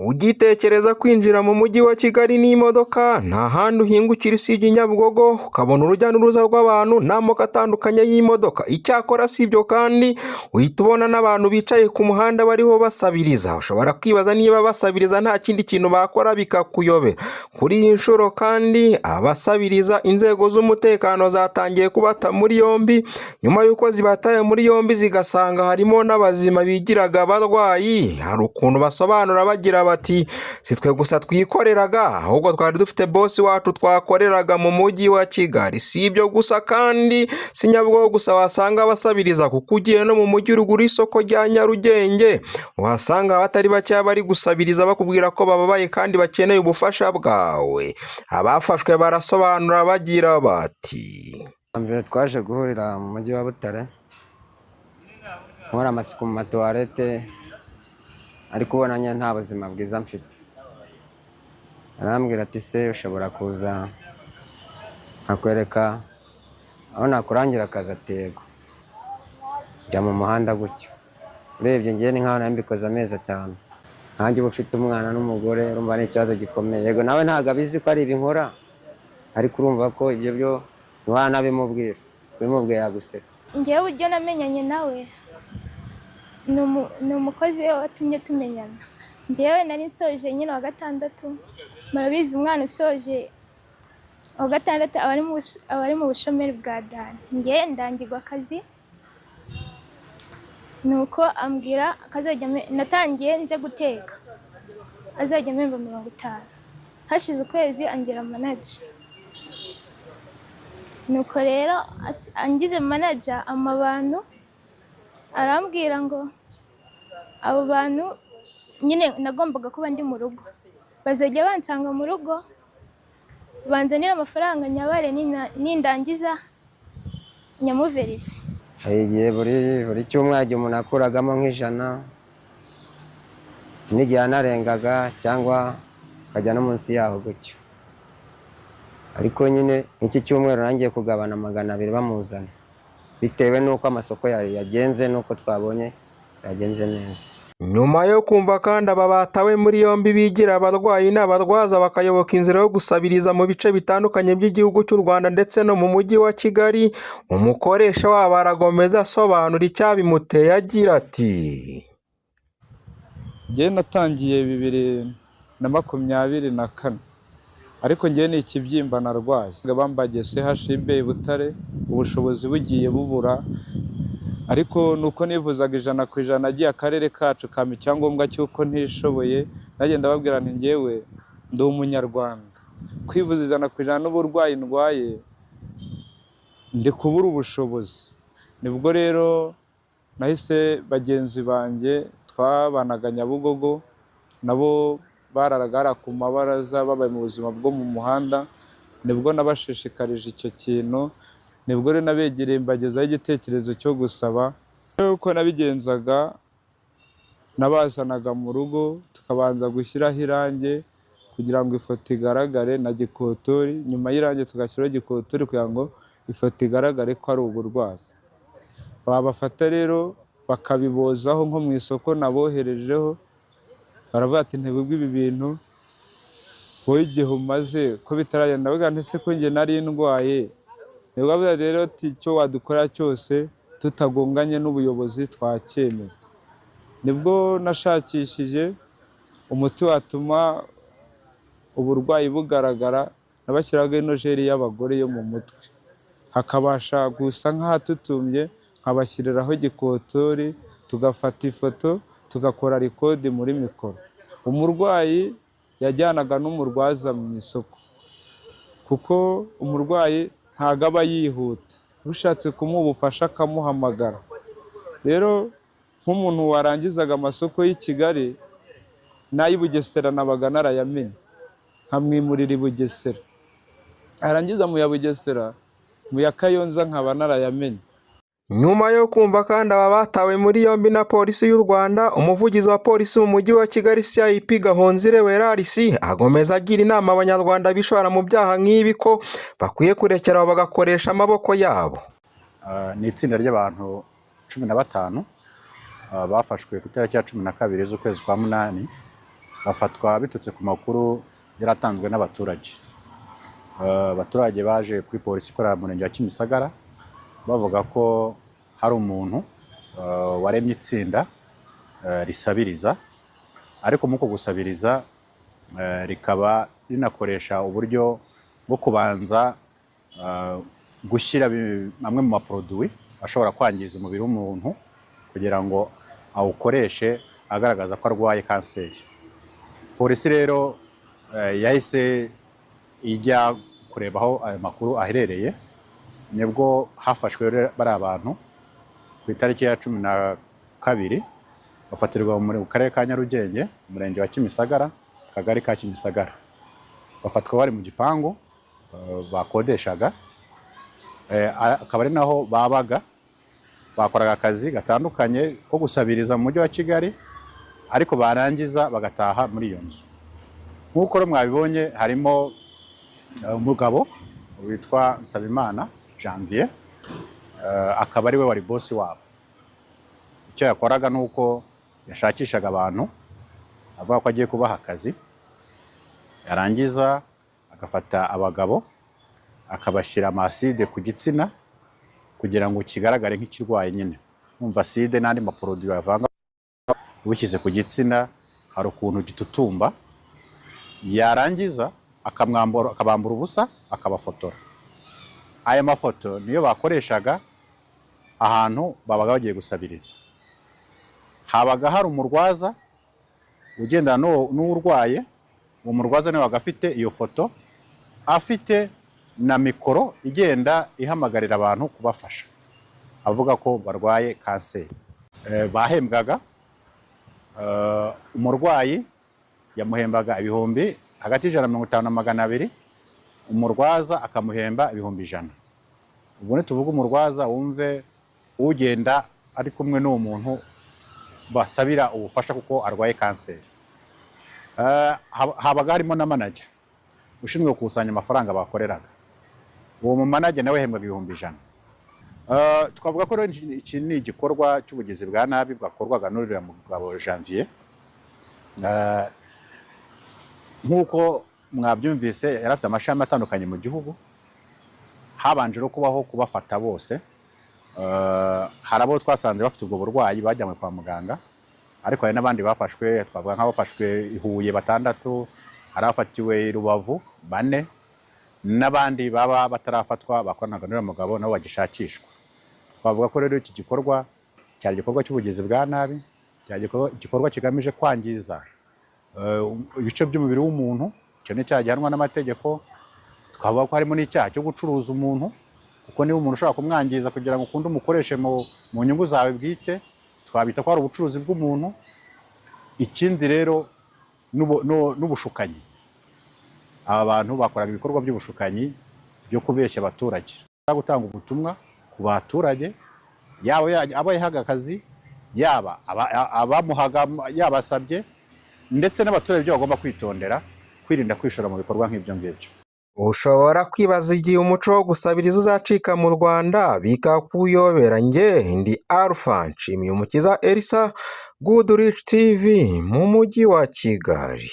Ugitekereza kwinjira mu mujyi wa Kigali n'imodoka, nta handi uhingukira usibye i Nyabugogo, ukabona urujya n'uruza rw'abantu n'amoko atandukanye y'imodoka. Icyakora si ibyo kandi, uhita ubona n'abantu bicaye ku muhanda bariho basabiriza. Ushobora kwibaza niba basabiriza nta kindi kintu bakora bikakuyobera. Kuri iyi nshuro kandi abasabiriza inzego z'umutekano zatangiye kubata muri yombi, nyuma y'uko zibataye muri yombi zigasanga harimo n'abazima bigiraga abarwayi, hari ukuntu basobanura bagira bati si twe gusa twikoreraga ahubwo twari dufite bosi wacu twakoreraga mu mujyi wa Kigali. Si ibyo gusa kandi, si Nyabugogo gusa wasanga abasabiriza kuko ugiye no mu mujyi ruguru y'isoko rya Nyarugenge uhasanga abatari bakeya bari gusabiriza bakubwira ko bababaye kandi bakeneye ubufasha bwawe. Abafashwe barasobanura bagira bati Mbere twaje guhurira mu mujyi wa Butare, nkora amasuku mu matuwarete, ariko ubona nyine nta buzima bwiza mfite. Arambwira ati: "Se ushobora kuza nkakwereka aho nakurangira akazi?" Ati: "Yego." Njya mu muhanda gutyo. Urebye ngewe ni nkaho nari mbikoze amezi 5. Nkanjye uba ufite umwana n'umugore, urumva ni ikibazo gikomeye. Yego nawe ntabwo abizi ko ari ibi nkora, ariko urumva ko ibyo byo ntiwanabimubwira, ubimubwiye yaguseka. Ngewe uburyo namenyanye nawe ni umukozi we watumye tumenyana. Ngewe nari nsoje nyine wa gatandatu. Murabizi, umwana usoje wa gatandatu aba ari mu bushomeri bwa danger. Ngewe ndangirwa akazi, nuko ambwira akazajya natangiye nje guteka, azajya ampemba 50. Hashize ukwezi angira manager. Nuko rero angize manager, ampa abantu, arambwira ngo abo bantu nyine nagombaga kuba ndi mu rugo, bazajya bansanga mu rugo banzanire amafaranga, nyabare, nindangiza nyamuverise. Hari igihe buri cyumweru igihe umuntu akuragamo nk'100, n'igihe anarengaga cyangwa akajya no munsi yaho gutyo. Ariko nyine nk'iki cyumweru nangiye kugabana 200 bamuzana, bitewe n'uko amasoko yagenze n'uko twabonye yagenze neza. Nyuma yo kumva kandi aba batawe muri yombi bigira abarwayi n'abarwaza, bakayoboka inzira yo gusabiriza mu bice bitandukanye by'igihugu cy'u Rwanda ndetse no mu mujyi wa Kigali, umukoresha wabo arakomeza asobanura icyabimuteye agira ati: Njyewe natangiye 2024, ariko njyewe ni ikibyimba narwaye. Bambagiye CHUB i Butare, ubushobozi bugiye bubura, ariko nuko nivuzaga 100%, agiye akarere kacu kampa icyangombwa cy'uko ntishoboye. Nanjye ndababwira nti: "Njyewe ndi umunyarwanda, kwivuza 100% n'uburwayi ndwaye ndi kubura ubushobozi." Nibwo rero nahise bagenzi banjye twabanaga Nyabugogo, nabo bararaga hariya ku mabaraza, babaye mu buzima bwo mu muhanda, nibwo nabashishikarije icyo kintu. Nibwo rero nabegereye mbagezaho igitekerezo cyo gusaba. Uko nabigenzaga, nabazanaga mu rugo, tukabanza gushyiraho irangi kugira ngo ifoto igaragare na gikotori. Nyuma y'irangi tugashyiraho gikotori kugira ngo ifoto igaragare ko ari uburwayi. Babafata rero bakabibozaho nko mu isoko naboherejeho, baravuga ati: "Ntibubwe ibi bintu wowe igihe umaze ko bitaragenda?" Ndavuga nti: "Se ko njye nari ndwaye?" Nibwo bavuga rero ati: "Icyo wadukora cyose tutagonganye n'ubuyobozi twacyemera." Nibwo nashakishije umuti watuma uburwayi bugaragara. Nabashyiraga ino gel y'abagore yo mu mutwe, hakabasha gusa nk'ahatutumbye, nkabashyiriraho gikotori, tugafata ifoto, tugakora record muri mikoro. Umurwayi yajyanaga n'umurwaza mu isoko, kuko umurwayi ntago aba yihuta, ushatse kumuha ubufasha akamuhamagara. Rero nk'umuntu warangizaga amasoko y'i Kigali n'ay'i Bugesera nabaga narayamenye, nkamwimurira i Bugesera, yarangiza mu ya Bugesera, mu ya Kayonza nkaba narayamenye. Nyuma yo kumva kandi aba batawe muri yombi na Polisi y'u Rwanda, umuvugizi wa Polisi mu mujyi wa Kigali, CIP Gahonzire Werarisi, akomeza agira inama abanyarwanda bishora mu byaha nk'ibi ko bakwiye kurekera aho bagakoresha amaboko yabo. Ni itsinda ry'abantu 15 bafashwe ku itariki ya 12 z'ukwezi kwa munani. Bafatwa biturutse ku makuru yaratanzwe n'abaturage. Abaturage baje kuri polisi ikorera mu murenge wa Kimisagara bavuga ko hari umuntu waremye itsinda risabiriza, ariko muri uko gusabiriza rikaba rinakoresha uburyo bwo kubanza gushyira amwe mu maproduwi ashobora kwangiza umubiri w'umuntu kugira ngo awukoreshe agaragaza ko arwaye kanseri. Polisi rero yahise ijya kureba aho ayo makuru aherereye, nibwo hafashwe rero bariya bantu ku itariki ya 12, bafatirwa mu karere ka Nyarugenge, umurenge wa Kimisagara, akagari ka Kimisagara. Bafatwa bari mu gipangu bakodeshaga, akaba ari naho babaga. Bakoraga akazi gatandukanye ko gusabiriza mu mujyi wa Kigali, ariko barangiza bagataha muri iyo nzu. Nk'uko rero mwabibonye, harimo umugabo witwa Nsabimana Janvier, akaba ari we wari bosi wabo. Icyo yakoraga ni uko yashakishaga abantu avuga ko agiye kubaha akazi, yarangiza agafata abagabo akabashyira amaside ku gitsina kugira ngo kigaragare nk'ikirwaye nyine. Umva, aside n'andi maporoduwi bavanga, ubishyize ku gitsina hari ukuntu gitutumba, yarangiza akamwambura, akabambura ubusa, akabafotora. Aya mafoto niyo bakoreshaga ahantu babaga bagiye gusabiriza. Habaga hari umurwaza ugendana n'uwo urwaye. Uwo murwaza niwe wabaga afite iyo foto, afite na mikoro igenda ihamagarira abantu kubafasha, avuga ko barwaye kanseri. Bahembwaga, umurwayi yamuhembaga ibihumbi hagati y'150 na 200, umurwaza akamuhemba 100,000. Ubwo nituvuga umurwaza, wumve ugenda ari kumwe n'uwo muntu basabira ubufasha kuko arwaye kanseri. Habaga harimo na manager ushinzwe gukusanya amafaranga bakoreraga. Uwo mu manager nawe yahembwaga 100,000. Twavuga ko rero iki ni igikorwa cy'ubugizi bwa nabi bwakorwaga n'uriya mugabo Janvier. Nk'uko mwabyumvise, yari afite amashami atandukanye mu gihugu. Habanje no kubaho kubafata bose. Hari abo twasanze bafite ubwo burwayi bajyanywe kwa muganga, ariko hari n'abandi bafashwe. Twavuga nk'abafashwe i Huye batandatu, hari abafatiwe i Rubavu bane, n'abandi baba batarafatwa bakoranaga n'uriya mugabo nabo bagishakishwa. Twavuga ko rero iki gikorwa cyari igikorwa cy'ubugizi bwa nabi, cyari igikorwa kigamije kwangiza ibice by'umubiri w'umuntu. Icyo ni icyaha gihanwa n'amategeko. Twavuga ko harimo n'icyaha cyo gucuruza umuntu, kuko niba umuntu ushobora kumwangiza kugira ngo ukunde umukoreshe mu nyungu zawe bwite, twabita ko ari ubucuruzi bw'umuntu. Ikindi rero n'ubushukanyi. Aba bantu bakoraga ibikorwa by'ubushukanyi byo kubeshya abaturage, gutanga ubutumwa ku baturage, yaba abo yahaga akazi, yaba abamuhaga yabasabye, ndetse n'abaturage, ibyo bagomba kwitondera, kwirinda kwishora mu bikorwa nk'ibyo ngibyo. Ushobora kwibaza igihe umuco wo gusabiriza uzacika mu Rwanda bikakuyobera. Njye ndi Alpha Nshimiyumukiza Elsa, Goodrich TV mu mujyi wa Kigali.